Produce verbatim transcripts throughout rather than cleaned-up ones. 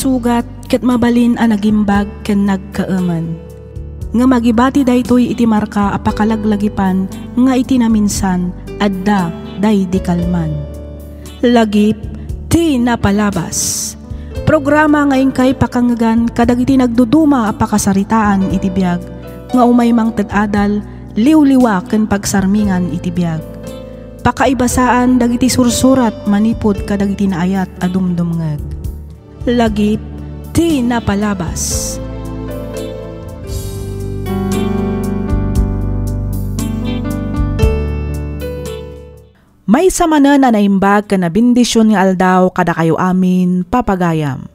Sugat ket mabalin a nagimbag ken nagkaemen. Ngem agibati daytoy iti marka a pakalaglagipan nga iti naminsan, adda daydi kalman. Lagip ti napalabas. Programa nga inkay pakangngegan kadagiti nagduduma a pakasaritaan iti biag nga umay mangted adal, liwliwa ken pagsarmingan iti biag. Pakaibasaan dagiti sursurat manipud kadagiti naayat a dumdumngeg. Lagip ti napalabas. Maysa manen a naimbag ken a bendision nga aldaw kadakayo amin, papagayam.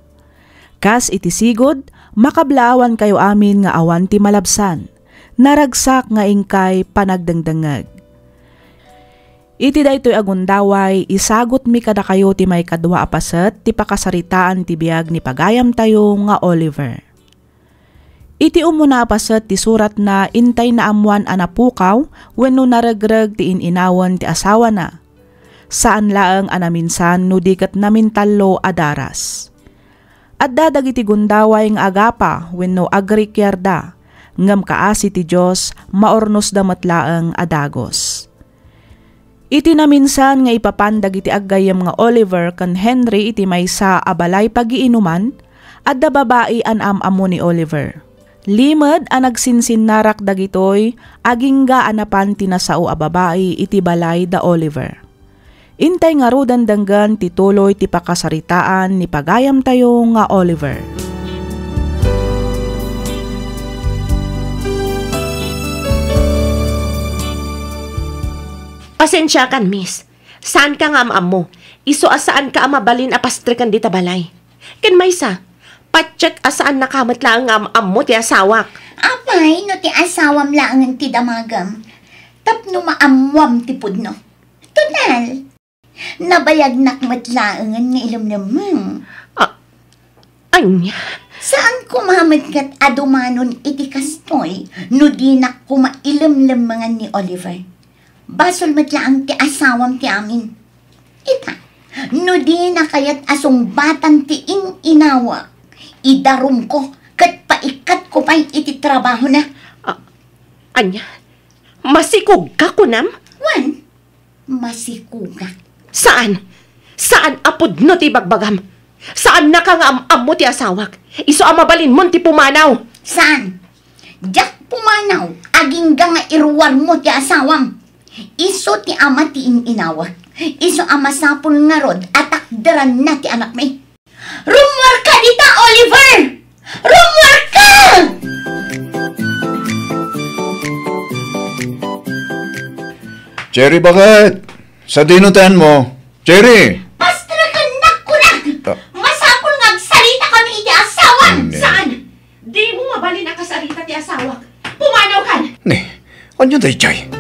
Kas iti sigud, makablaawankayo amin nga awan ti malabsan. Naragsak nga inkay panagdengdengngeg. Iti daytoy a gundaway, isagutmi kadakayo ti maikadua a paset ti pakasaritaan ti biag ni pagayamtayo nga Oliver. Iti umuna a paset ti suratna, intay naammoan a napukaw wenno naregreg ti in-inawen ti asawana. Saan laeng a naminsan no di ket namintallo a daras. Adda dagiti gundaway nga agapa wenno agrikiarda, ngem kaasi ti Dios, maurnosda met laeng a dagus. Iti naminsan nga ipapan dagiti aggayyem nga Oliver ken Henry iti maysa a balay pagiinuman, adda babai a naam-ammo ni Oliver. Limed a nagsinsinnarak dagitoy, agingga a napan ti nasao a babai iti balay da Oliver. Intay ngaruden denggen ti tuloy ti pakasaritaan ni pagayamtayo nga Oliver. Pasensiakan, miss. Saanka nga am-ammo. Isu a saanka a mabalin a pastreken dita balay. Ken maysa, patiek a saannaka met laeng nga am-ammo ti asawak. Apay, no ti asawam laengen ti damagem, tapno maammuam ti pudno. Total, nabayagnak met laengen nga ilemlemmeng. A-, ania? Saan koma met ket a dumanon iti kastoy no dinak koma ilemlemmengan ni Oliver. Basol met laeng ti asawam ti amin. Ita, no dina kayat a sungbatan ti in-inawak, idarumko ket paikkatko pay iti trabahona. A-, ania? Masikogka, kunam? Wen, masikogak. Saan? Saan a pudno ti ibagbagam? Saannaka nga am-ammo ti asawak. Isu a mabalinmon ti pumanaw. Saan? Diak pumanaw, agingga nga iruarmo ti asawam. Isu ti ama ti in-inawak. Isu a masapul ngarud a takderanna ti anakmi. Rummuarka dita, Oliver! Rummuarka! Cherry, bakit? Sadino tayan mo? Cherry! Pastrakannak, kunak! Ah. Masapul nga agsaritaka iti asawam! Hindi. Saan? Dimo mabalin a kasarita ti asawak. Pumanawkan! Ne, ania daydiay?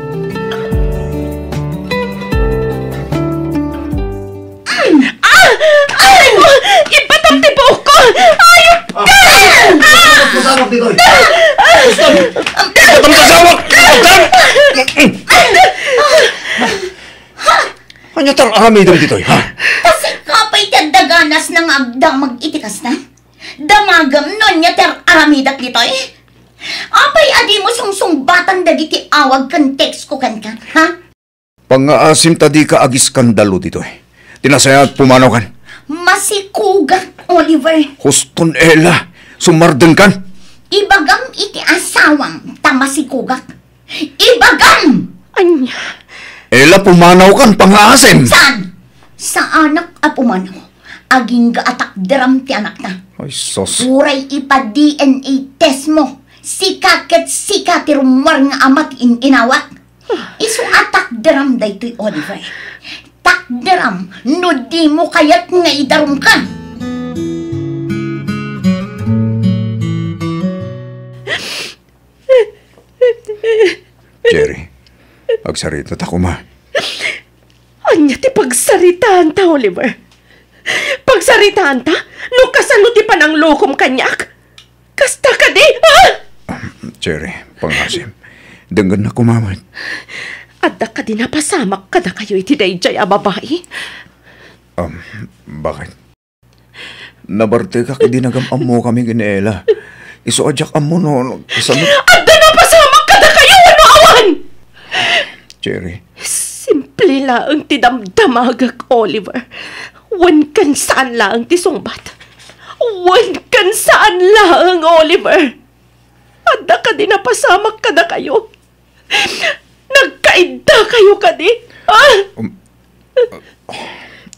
Ah! Aray ko! Ipatam ti buhok ko! Ayop ka! Ah! Masawak ditoy. Ipatam ti asawak! Ipatam! Ania ti ar-aramidem ditoy, ha? Kasika pay ti adda ganasna nga agdamag iti kasta? Damagem no ania ti ar-aramidak ditoy? Apay a dimo sungsungbatan dagiti awag ken text ko kenka, ha? Pangngaasim ta dika agiskandalo ditoy. Ti nasayaat, pumanawkan. Masikogak, Oliver. Huston, Ella. Sumardengkan. Ibagam iti asawam ta masikogak. Ibagam! Ania? Ella, pumanawkan, pangngaasim. Saan? Saanak a pumanaw. Agingga a takderam ti anakna. Ay, sus. Uray ipa-D N A test mo. Sika ket sika ti rummuar nga ama ti in-inawak. Isu a takderam daytoy, Oliver. Takderam no dimo kayat nga idarumka. Cherry, agsarita ta koma. Ania ti pagsaritaanta, Oliver? Pagsaritaanta? No kasano ti pananglokom kaniak? Kasta kadi, ha? Cherry, pangngaasim. Denggennak koma met. Adda kadi napasamak kadakayo iti daydiay a babai? Um, bakit? Nabartekak idi nagam-ammokami ken ni Ella. Isu a diak ammo no, no, kasano? Adda napasamak kadakayo wenno awan! Cherry. Simple laeng ti damdamagek, Oliver. Wen ken saan laeng ti sungbat. Wen ken saan laeng, Oliver. Adda kadi napasamak kadakayo? Nagkaiddakayo kadi? Ah! Um, uh,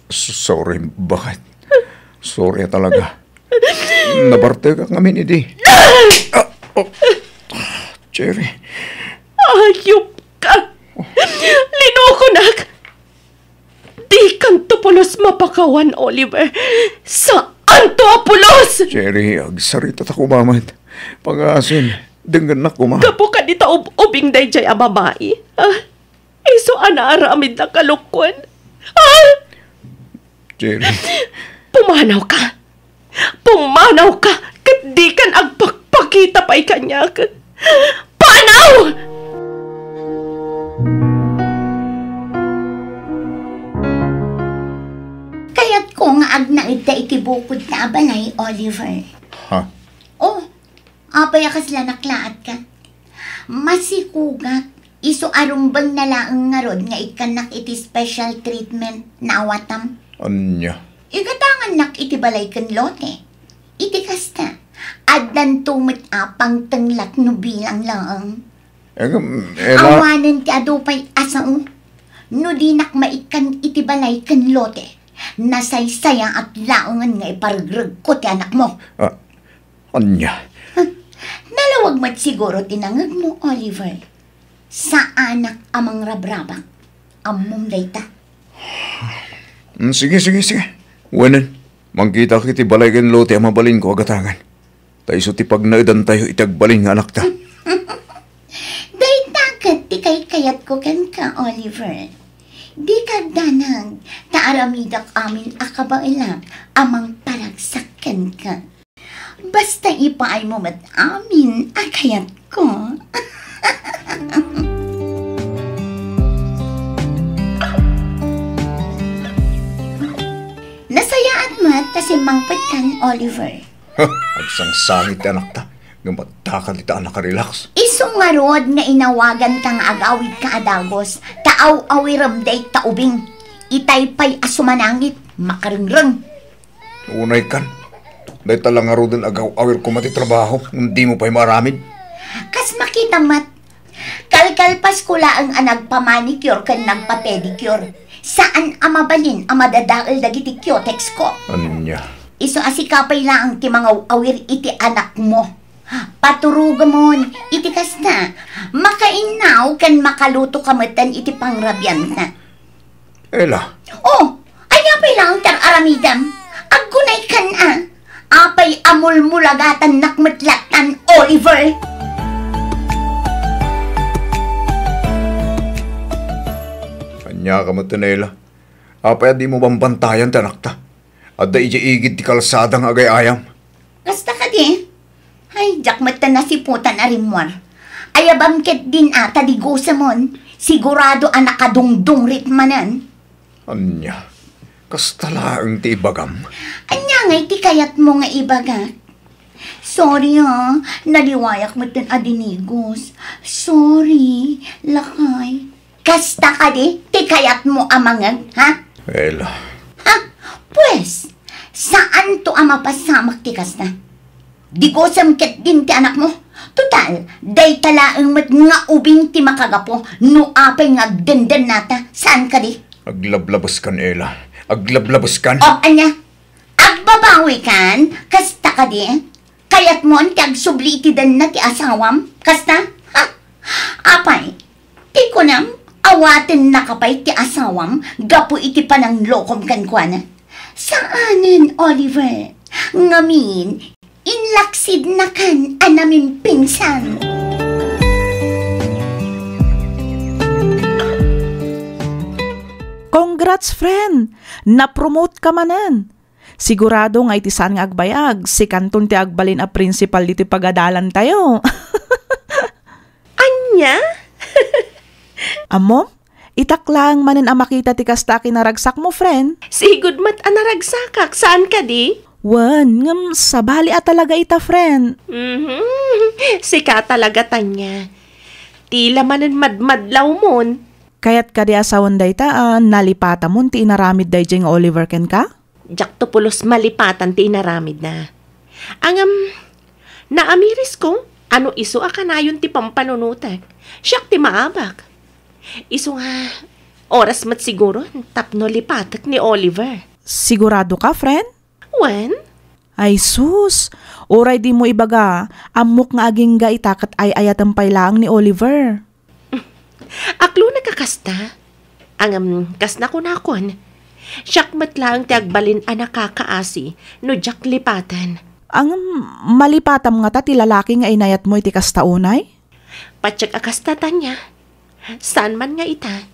s-, sorry, baket. Sorry talaga. Nabartekak ngamin idi. Ah! Oh, Cherry. Ayup ka! Linukonak! Dikanto pulos mapakawan, Oliver. Saanto a pulos! Cherry, agsaritatako met. Pagaasim, denggennak koma. Gapu kadita ub-, ubing daydiay a babai, ah? Isu a naaramidna kalukuen, ah? Cherry. Pumanawka! Pumanawka ket dikan agpakpakita pay kaniak. Panaw! Kayatko nga agnaedta iti bukodta a balay, Oliver. Ha? Oh, apay a kasla naklaatka? Masikogak, isu a rumbengna laeng ngarud nga ikkannak iti special treatment, naawatam? Ania? Igatangannak iti balay ken lote. Iti kasta, addanto met a pangtenglak no bilang laeng. Em, Ella. Awanen ti adu pay a sao. No dinak maikkan iti balay ken lote, nasaysayaat laengen nga iparegregko ti anakmo. Ah, ania? Nalawag met siguro ti nangegmo, Oliver. Saanak a mangrabrabak. Ammom dayta. Mm, sige, sige, sige. Wenen, mangkitak iti balay ken lote a mabalinko a gatangan. Ta isu ti pagnaedantayo iti agbalin nga anakta. Dayta ket ti kaykayatko kenka, Oliver. Dika agdanag, ta aramidak amin a kabaelak a mangparagsak kenka. Basta ipaaymo met amin a kayatko. Nasayaat met ta simmangpetkan, Oliver. Huh, agsangsangit ti anakta. Ngem adda kadita a nakarelax. Isu ngarud nga inawaganka nga agawidka a dagus, ta aw-awirem dayta ubing. Itay pay a sumanangit, makarengreng. Unay kan. Dayta la ngaruden agaw-awir koma ti trabaho, ngem dimo pay maaramid. Kas makitam met, kalkalpasko laeng a nagpamanicure ken nagpapedicure. Saan a mabalin a madadael dagiti cutex ko. Ania? Isu a sika pay laeng ti mangaw-awir iti anakmo. Paturugemon iti kasta, makainnaw ken makaluto ka metten iti pangrabianta. Ella. Oh, ania pay laeng ti ar-aramidem? Agkunaykan a, apay a mulmulagatannak met lattan, Oliver? Ania ka metten, Ella? Apay a dimo bambantayan ti anakta? Adda idiay igid ti kalsada nga agay-ayam. Kasta kadi? Ay, diak met ta nasiputan a rimmuar. Ayabam ketdin a ta digusemon, sigurado a nakadungdungrit manen. Ania? Kasta laeng ti ibagam? Ania ngay ti kayatmo nga ibagak? Sorry, ah. Naliwayak metten a dinigos. Sorry, lakay. Kasta kadi ti kayatmo a mangeg, ha? Ella. Ha? Pues, saanto a mapasamak ti kasta? Digosem ketdin ti anakmo. Total, dayta laeng met nga ubing ti makagapu no apay nga agdendennata. Saan kadi? Aglablabeskan, Ella. Aglablabeskan. O, ania? Agbabawikan? Kasta kadi? Kayatmon ti agsubli iti denna ti asawam? Kasta? Ha? Apay, ti kunam, awatennaka pay ti asawam gapu iti pananglokom kenkuana? Saanen, Oliver. Ngamin, inlaksidnakan a namimpinsan. Congrats, friend! Napromote ka manen! Sigurado nga iti saan nga agbayag, sikanton ti agbalin a principal ditoy pagadalantayo. Ania? Ammom, itak laeng manen a makita ti kasta a kinaragsakmo, friend. Sigud met a naragsakak, saan kadi? Wen, ngem sabali a talaga ita, friend. Mhm. Sika talaga, Tanya. Tila manen madmadlawmon. Kayat kadi a sawen dayta a nalipatamon ti inaramid daydiay nga Oliver kenka? Diakto pulos malipatan ti inaramidna. Ngem, naamirisko, ano isu a kanayon ti pampanunotek. Siak ti maabak. Isu nga, oras met siguro tapno lipatek ni Oliver. Sigurado ka, friend? Wen? Ay sus, uray dimo ibaga, ammok nga agingga ita ket ay-ayaten pay laeng ni Oliver. Aklonek a kasta. Ngem, kas nakunakon, siak met laeng ti agbalin a nakakaasi no diak lipaten. Ngem, malipatam ngata ti lalaki nga inayatmo iti kasta unay? Patiek a kasta, Tanya. Saan man nga ita,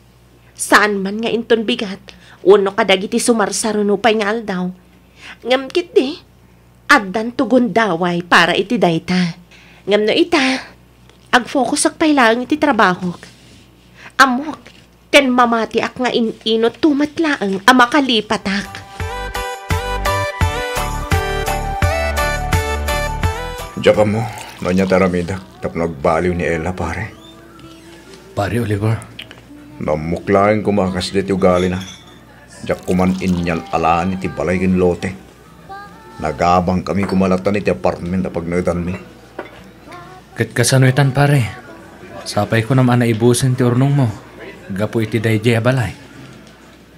saan man nga inton bigat, wenno kadagiti sumarsaruno pay nga aldaw. Ngem ketdi, addan ti gundaway para iti dayta. Ngem no ita, agfokusak pay laeng iti trabahok. Ammok, ken mamatiak nga in-inutto met laeng a makalipatak. Diak ammo no ania ti aramidek tapno agbaliw ni Ella, pare. Pare Oliver. No ammok laeng koma a kasdi ti ugalina, diak koman inyal-alaan iti balay ken lote. Nagabangkami koma latta iti apartment a pagnaedanmi. Ket kasano itan, pare? Sapay kunam a naibusen ti urnongmo gapu iti daydiay a balay.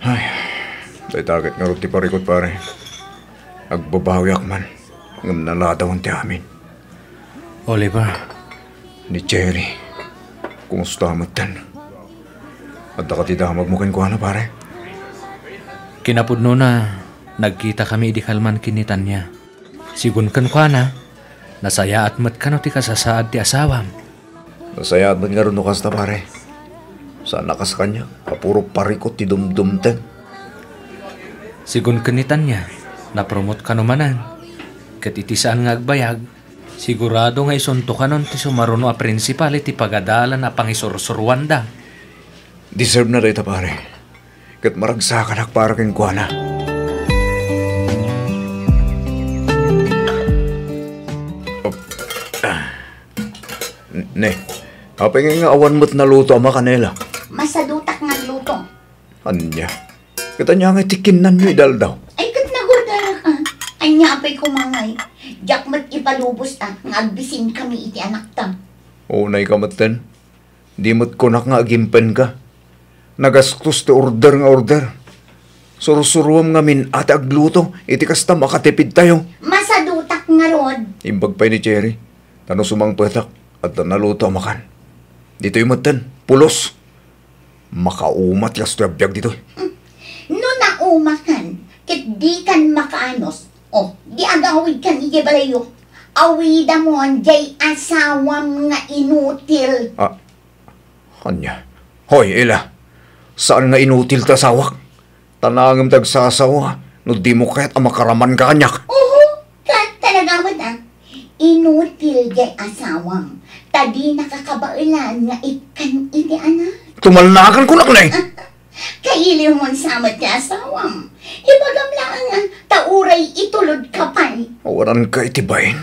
Ay, dayta ket ngarud ti parikut, pare. Agbabawiak man, ngem naladawan ti amin. Oliver. Ni Cherry, kumusta metten? Adda kadi damagmo kenkuana, pare? Kinapudnona, nagkitakami idi kalman ken ni Tanya. Sigun kenkuana, nasayaat met kano ti kasasaad ti asawam. Nasayaat met ngarud no kasta, pare. Saan a kas kaniak a puro parikut ti dumdumteng. Sigun ken ni Tanya, napromot kano manen. Ket iti saan nga agbayag, sigurado nga isunto kanon ti sumaruno a prinsipal iti pagadalan a pangisursuruanda. Deserve na dayta, pare. Ket maragsakanak para kenkuana. Op. Ah. Ne, apay nga awan met naluto a makan, Ella? Masadutak nga agluto. Ania? Ket ania nga ti kinnanyo idi aldaw? Ay, ket nagurdarak a. Ania apay koma ngay? Diak met ipalubos a nga agbisinkami iti anakta. Unay ka metten. Di met kunak nga agimpenka. Nagastos ti order nga order. Sursuruam ngamin a ti agluto iti kasta makatipidtayo. Masadutak ngarud. Imbag pay ni Cherry, ta no sumangpetak, adda naluto a makan. Ditoy metten, pulos. Makauma ti kastoy a biag ditoy. No naumakan, ket dikan makaanus, o, di agawidkan idiay balayyo. Awidamon diay asawam nga inutil. Ah, ania? Hoy, Ella, saan nga inutil ti asawak? Ta nangem ti agsasawa no dimo kayat a makaraman kaniak. Oho, ket talaga met a. Inutil diay asawam, ta dinaka kabaelan nga ikkan iti anak. Tumalnakan kunak ne! Kailiwmon sa met ti asawam. Ibagam laeng a, ta uray itulodka pay. Awanan ka iti bain.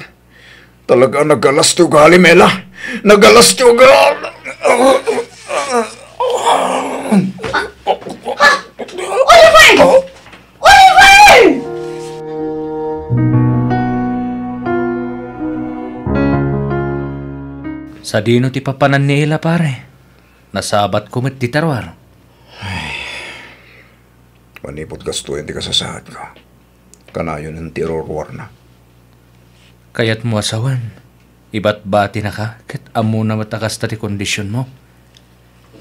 Talaga nagalas ti ugalim, Ella. Nagalas ti ugalim. Ha? Oliver! Oliver! Sadino ti papanan ni Ella, pare? Nasabatko met dita ruar. Ay. Manipud kastoyen ti kasasaadko, kanayonen ti iruruarna. Kayatmo a sawen, ibatbatinaka ket ammona met a kasta ti kondisionmo.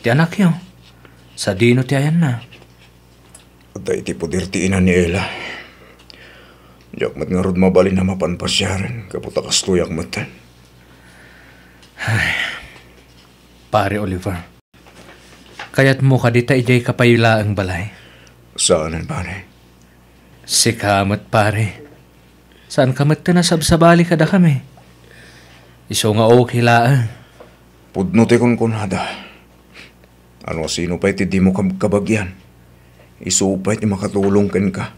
Ti anakyo, sadino ti ayanna? Adda iti poder ti ina ni Ella. Diak met ngarud mabalin a mapan pasiaren gapu ta kastoyak metten. Ay, Pare Oliver, kayatmo kadi ta idiay ka pay laeng balay? Saanen, pare. Sika met, pare. Saanka metten a sabsabali kadakami. Isu nga okay laeng. Pudno ti kunkunada. Ano a sino pay ti dimo kab-, kabagian, isu pay ti makatulong kenka.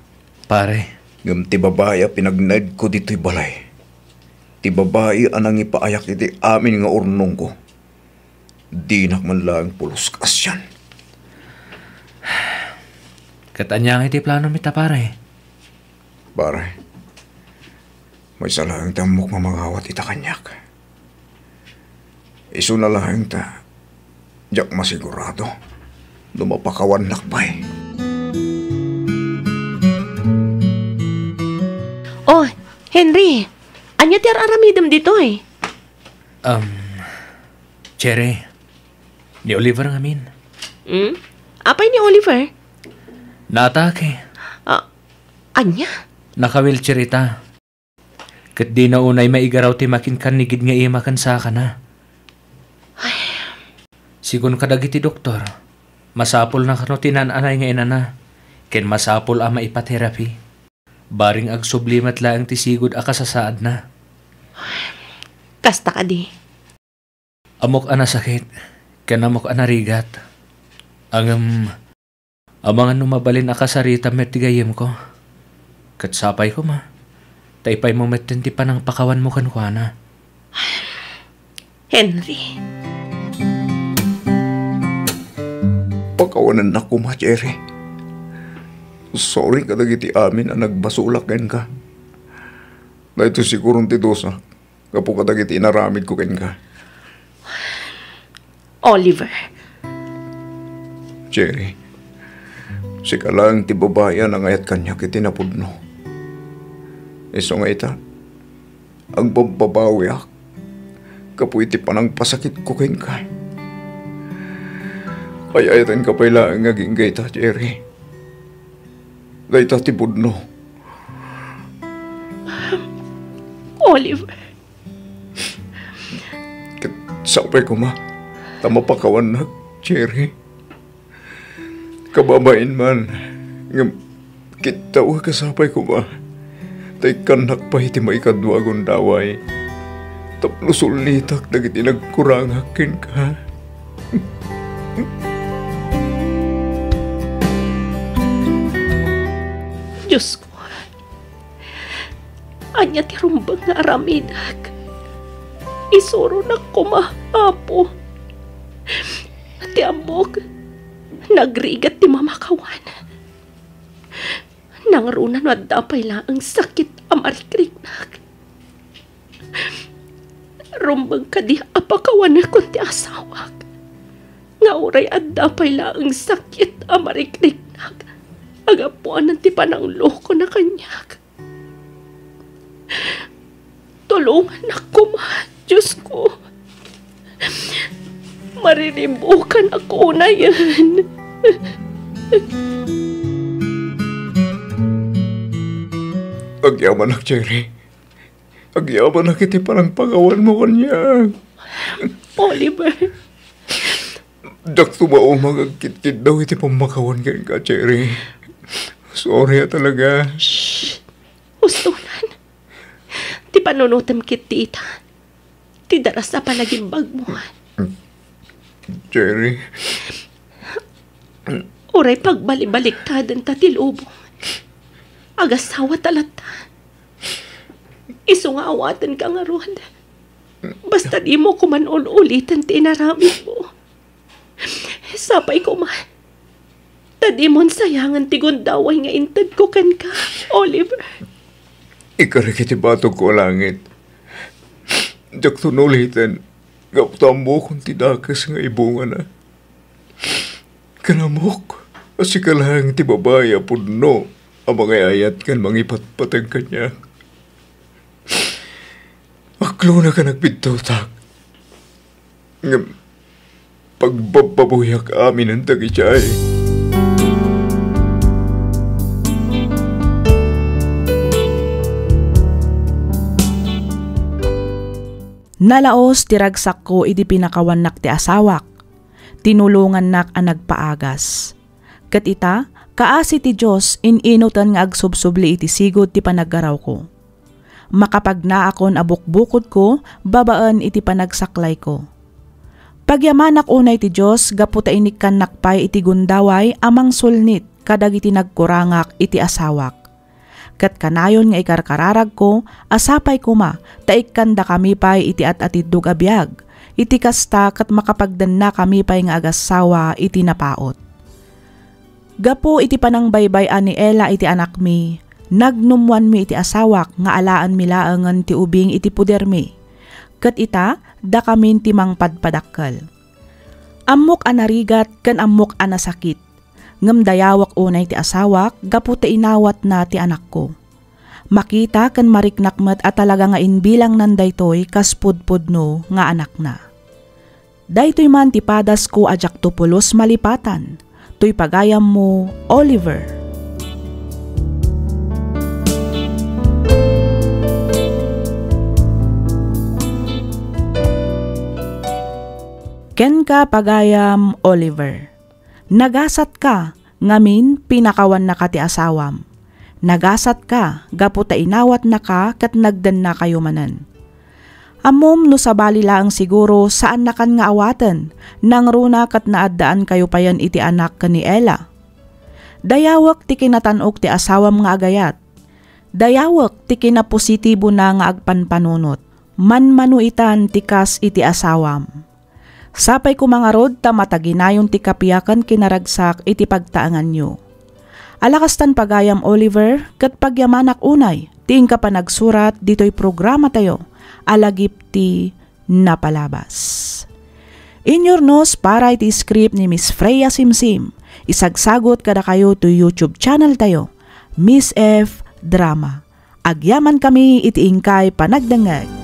Pare, Ngem ti babai a pinagnaedko ditoy balay, ti babai a nangipaayak iti amin nga urnongko, dinak man laeng pulos kaasian. Ket ania ngay ti planom ita, pare? Pare, maysa laeng ti ammok nga mangawat ita kaniak. Isuna laeng ta diak masigurado no mapakawannak pay. Oh, Henry, ania ti ar-aramidem ditoy? Um, Cherry, ni Oliver ngamin. Hmm? Apay ni Oliver? Naatake. Ah, ania? Naka-wheelchair ita. Ket dina unay maigaraw ti makinkannigid nga ima ken sakana. Sigun kadagiti doktor, masapulna kano ti naan-anay nga inana, ken masapul a maipa-therapy. Bareng agsubli met laeng ti sigud a kasasaadna. Kasta kadi. Ammok a nasakit, ken ammok a narigat. Ngem, amangan no mabalin a kasaritam met ti gayyemko. Ket sapay koma, ta ipaymo metten ti panangpakawanmo kenkuana. Henry. Pakawanennak koma, Cherry. Sorry kadagiti amin a nagbasolak kenka. Daytoy siguron ti dusa gapu kadagiti inaramidko kenka. Oliver. Cherry, sika laeng ti babai a nangayat kaniak iti napudno. Isu nga ita, agbabbabawiak gapu iti panangpasakitko kenka. Ay-ayatenka pay laeng agingga ita, Cherry. Dayta ti pudno. Oliver. Ket sapay koma ta mapakawannak, Cherry. Kababain man, ngem kittawek a sapay koma ta ikkannak pay ti maikadua a gundaway tapno sulnitak dagiti nagkurangak kenka. Diosko, ania ti rumbeng nga aramidek? Isuronak koma, Apo. Ti ammok, nagrigat ti mamakawan. Nangruna no adda pay laeng sakit a marikriknak. Rumbeng kadi a pakawanekon ti asawak nga uray adda pay laeng sakit a marikriknak a gapuanan ti pananglokona kaniak. Tulongannak koma, Diosko. Mariribukannak unayen. Agyamanak, Cherry. Agyamanak iti panangpakawanmo kaniak. Oliver. Diak tumaumag agkitkiddaw iti pammakawan kenka, Cherry. Sorry a talaga. Shh! Ustonan. Ti panunotem ket ti ita, ti daras a panagimbagmo. Cherry. Uray pagbalibaliktadenta ti lubong. Agasawata latta. Isu nga awatenka ngarud. Basta dimo koman ul-uliten ti inaramidmo. Sapay koma, ta dimon sayangen ti gundaway nga intedko kenka, Oliver. Ikarik iti batogko a langit. Diakton uliten, gapu ta ammokon ti dakes nga ibungana. Ken ammok a sika laeng ti babai a pudno a mangay-ayat ken mangipatpateg kaniak. Aklona ken agpidtotak. Ngem pagbabbabuyak aminen dagiti ay. Nalaos ti ragsakko idi pinakawannak ti asawak. Tinulongannak a nagpaagas. Ket ita, kaasi ti Dios, in-inutan nga agsubsubli iti sigud ti panaggarawko. Makapagnaakon a bukbukodko babaen iti panagsaklayko. Pagyamanak unay ti Dios gapu ta inikkannak pay iti gundaway a mangsulnit kadagiti nagkurangak iti asawak. Ket kanayon nga ikarkararagko a sapay koma ta ikkandakami pay iti at-atiddog a biag. Iti kasta, ket makapagdennakami pay nga agassawa iti napaut. Gapu iti panangbaybay-an ni Ella iti anakmi, nagnummuanmi iti asawak nga alaenmi laengen ti ubing iti podermi. Ket ita, dakamin ti mangpadpadakkel. Ammok a narigat ken ammok a nasakit. Ngem dayawek unay ti asawak gapu ta inawatna ti anakko. Makita ken mariknak met a talaga nga imbilangnan daytoy kas pudpudno nga anakna. Daytoy man ti padasko a diakto pulos malipatan. Toy pagayammo, Oliver. Kenka, pagayam Oliver. Nagasatka, ngamin pinakawannaka ti asawam. Nagasatka gapu ta inawatnaka ket nagdennakayo manen. Ammom no sabali laeng siguro saannakan nga awaten, nangruna ket naaddaankayo payen iti anak ken ni Ella. Dayawek ti kinatan-ok ti asawam nga agayat. Dayawek ti kinapositibona nga agpanpanunot. Manmano itan ti kas iti asawam. Sapay koma ngarud ta mataginayon ti kapiakan kinaragsak iti pagtaenganyo. Ala kastan pagayam Oliver, ket pagyamanak unay ti inka panagsurat ditoy programatayo a Lagip ti Napalabas. Inyurnos para iti script ni Miss Freya Simsim, isagsagot kadakayo to YouTube channel tayo, Miss F Drama. Agyamankami iti inkay panagdengngeg.